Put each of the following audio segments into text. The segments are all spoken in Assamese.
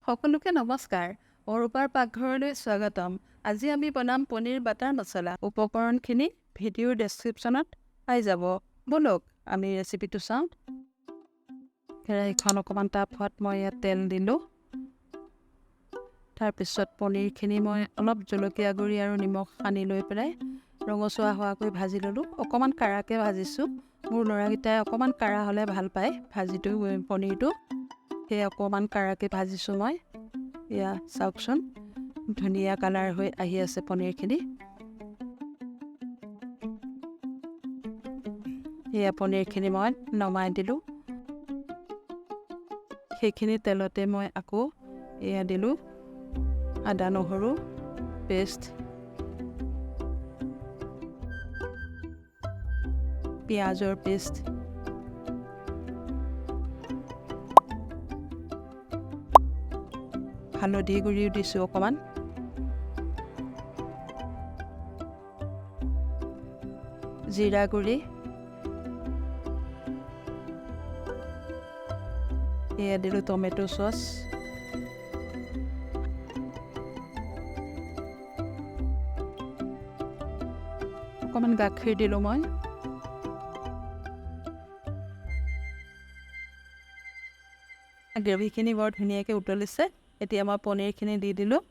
সকলোকে নমস্কাৰ, অৰূপাৰ পাকঘৰলৈ স্বাগতম। আজি আমি বনাম পনীৰ বাটাৰ মছলা। উপকৰণখিনি ভিডিঅ'ৰ ডেছক্ৰিপশ্যনত পাই যাব। ব'লক, আমি ৰেচিপিটো চাওঁ। কেৰাহীখন অকণমান তাপ হোৱাত মই ইয়াত তেল দিলোঁ। তাৰপিছত পনীৰখিনি মই অলপ জলকীয়া গুড়ি আৰু নিমখ সানি লৈ পেলাই ৰঙচুৱা হোৱাকৈ ভাজি ল'লোঁ। অকণমান কাঢ়াকৈ ভাজিছোঁ। মোৰ ল'ৰাকেইটাই অকণমান কাঢ়া হ'লে ভাল পায় ভাজিটো, পনীৰটো। সেয়ে অকণমান কাঢ়াকৈ ভাজিছোঁ মই। এয়া চাওকচোন, ধুনীয়া কালাৰ হৈ আহি আছে পনীৰখিনি। এয়া পনীৰখিনি মই নমাই দিলোঁ। সেইখিনি তেলতে মই আকৌ এয়া দিলোঁ আদা নহৰু পেষ্ট, পিঁয়াজৰ পেষ্ট, হালধি গুড়িও দিছোঁ অকণমান, জিৰা গুড়ি, এয়া দিলোঁ টমেট' চচ, অকণমান গাখীৰ দিলোঁ মই। গ্ৰেভিখিনি বৰ ধুনীয়াকৈ উতলিছে। এতিয়া মই পনীৰখিনি দি দিলোঁ।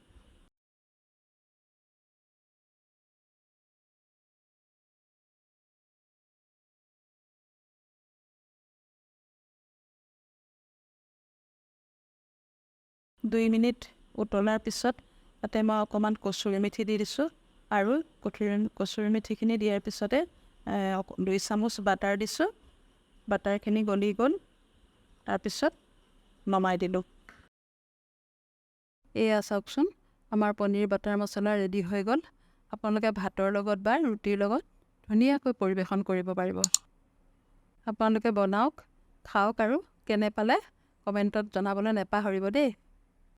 2 মিনিট উতলাৰ পিছত তাতে মই অকণমান কচুৰি মেথি দি দিছোঁ আৰু কচুৰি মেথিখিনি দিয়াৰ পিছতে 2 চামুচ বাটাৰ দিছোঁ। বাটাৰখিনি গলি গ'ল, তাৰপিছত নমাই দিলোঁ। এয়া চাওকচোন, আমাৰ পনীৰ বাটাৰ মছলা ৰেডি হৈ গ'ল। আপোনালোকে ভাতৰ লগত বা ৰুটিৰ লগত ধুনীয়াকৈ পৰিৱেশন কৰিব পাৰিব। আপোনালোকে বনাওক, খাওক আৰু কেনে পালে কমেণ্টত জনাবলৈ নেপাহৰিব দেই।